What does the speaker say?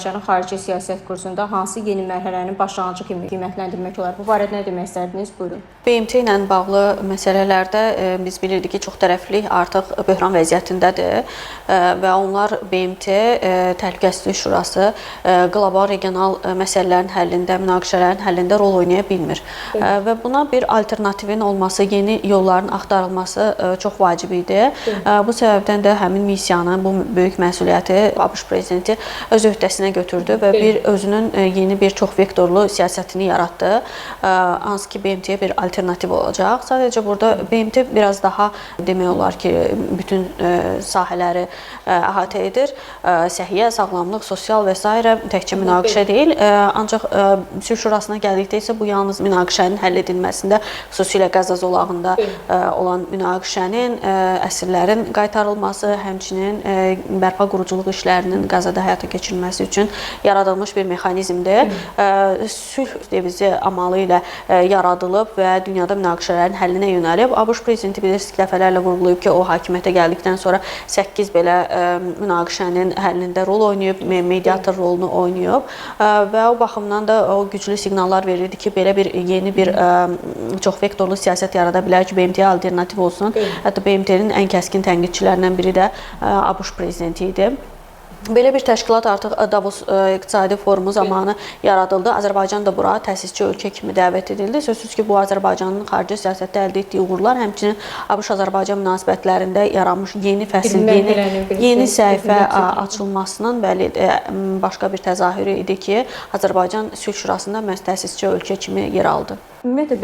Azərbaycanın xarici siyasət kursunda hansı yeni mərhələnin başlanğıcı kimi qiymətləndirmək olar? Bu barədə nə demək istərdiniz? Buyurun. BMT ilə bağlı məsələlərdə biz bilirdik ki, çoxtərəflilik artıq böhran vəziyyətindədir və onlar BMT, Təhlükəsizlik Şurası qlobal regional məsələlərin həllində, münaqişələrin həllində rol oynaya bilmir. Və buna bir alternativin olması, yeni yolların axtarılması çox vacib idi. Bu səbəbdən də həmin missiyanı, bu böyük məsuliyyəti ABŞ prezidenti öz öhdəsinə götürdü və bir özünün yeni bir çox vektorlu siyasətini yaratdı. Hansı ki BMT-yə bir alternativ olacaq. Sadəcə burada BMT biraz daha demək olar ki, bütün sahələri əhatə edir. Səhiyyə, sağlamlıq, sosial və s. təkcə münaqişə deyil. Ancaq Sülh Şurasına gəldikdə isə bu yalnız münaqişənin həll edilməsində, xüsusilə Qəzza zolağında olan münaqişənin, əsirlərin qaytarılması, həmçinin bərpa quruculuq işlərinin Qəzzada həyata keçirilməsi üçün yaradılmış bir mexanizmdir. Sülh devizi amalı ilə yaradılıb və dünyada münaqişələrin həllinə yönəlib. ABŞ prezidenti bilirsiniz ki, dəfələrlə vurğulayıb ki, o hakimiyyətə gəldikdən sonra 8 belə münaqişənin həllində rol oynayıb, mediator rolunu oynayıb və o baxımdan da o güclü siqnallar verirdi ki, belə bir yeni bir çox vektorlu siyasət yarada bilər ki, BMT-yə alternativ olsun. Hətta BMT-nin ən kəskin tənqidçilərindən biri də ABŞ prezidenti idi. Belə bir təşkilat artıq Davos İqtisadi Forumu zamanı yaradıldı. Azərbaycan da bura təsisçi ölkə kimi dəvət edildi. Sözsüz ki, bu Azərbaycanın xarici siyasətdə əldə etdiyi uğurlar, həmçinin ABŞ-Azərbaycan münasibətlərində yaranmış yeni fəsil, yeni səhifə açılmasının bəli başqa bir təzahürü idi ki, Azərbaycan Sülh Şurasında məhz təsisçi ölkə kimi yer aldı. Ümumiyyətlə